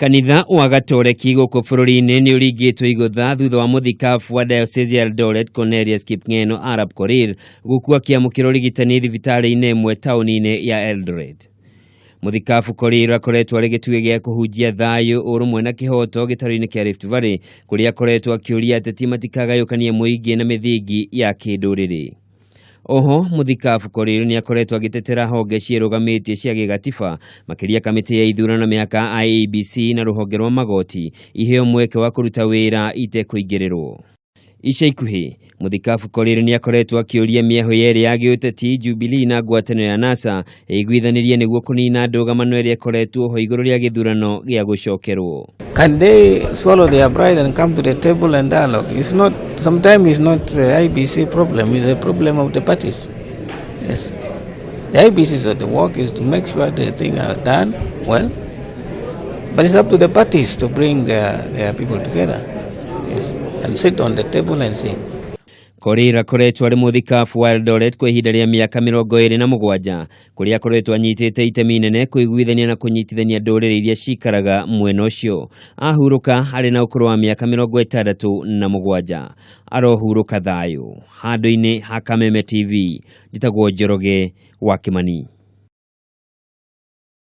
Kanitha wa Gatoreki gũkũ bũrũri-inĩ nĩ ũringĩtwo igũtha thutha wa mũthikabu wa Diocese ya Eldoret Cornelius Kipng'eno Arap Korir gũkua kĩamũkĩra ũrigitani thibitarĩ-inĩ ĩmwe taũni-inĩ ya Eldoret. Mũthikabu Korir akoretwo arĩ gĩtugĩ gĩa kũhunjia thayũ, ũrũmwe na kĩhooto gĩtarũ-inĩ kĩa Rift Valley kũrĩa akoretwo akĩũria ateti matikagayũkanie mũingĩ na mĩthingi ya kĩndũrĩrĩ. Oho mũthikabu Korir nĩ akoretwo agĩtetera honge ciĩrũgamĩtie cia gĩgatiba makĩria kamĩtĩ ya ithurano na mĩhaka IEBC na rũhonge rwa magoti iheo mweke wa kũruta wĩra itekũingĩrĩrwo. Ica ikuhĩ mũthikabu Korir nĩ akoretwo akĩũria mĩahũ yerĩ ya gĩũteti Jubilee na ngwatanĩro ya NASA ĩiguithanĩrie nĩguo kũnina ndũgamano ĩrĩa ĩkoretwo ho igũrũ rĩa gĩthurano gĩa gũcokerwo. Can they swallow their pride and come to the table and dialogue? It's not, sometimes it's not the IEBC problem, it's a problem of the parties. Yes. The IEBC is the work is to make sure the things are done well, but it's up to the parties to bring their people together. Yes. And sit on the table and see. Korir akoretwo arĩ mũthikabu wa Eldoret kwa ihinda rĩa mĩaka 27 kũrĩa akoretwo anyitĩte itemi inene kũiguithania na kũnyitithania ndũrĩrĩ iria cikaraga mwena ũcio. Ahurũka arĩ na ũkũrũ wa mĩaka 67, arohurũka thayũ. Handũ-inĩ ha Kameme TV, njĩtagwo Njoroge wa Kĩmani.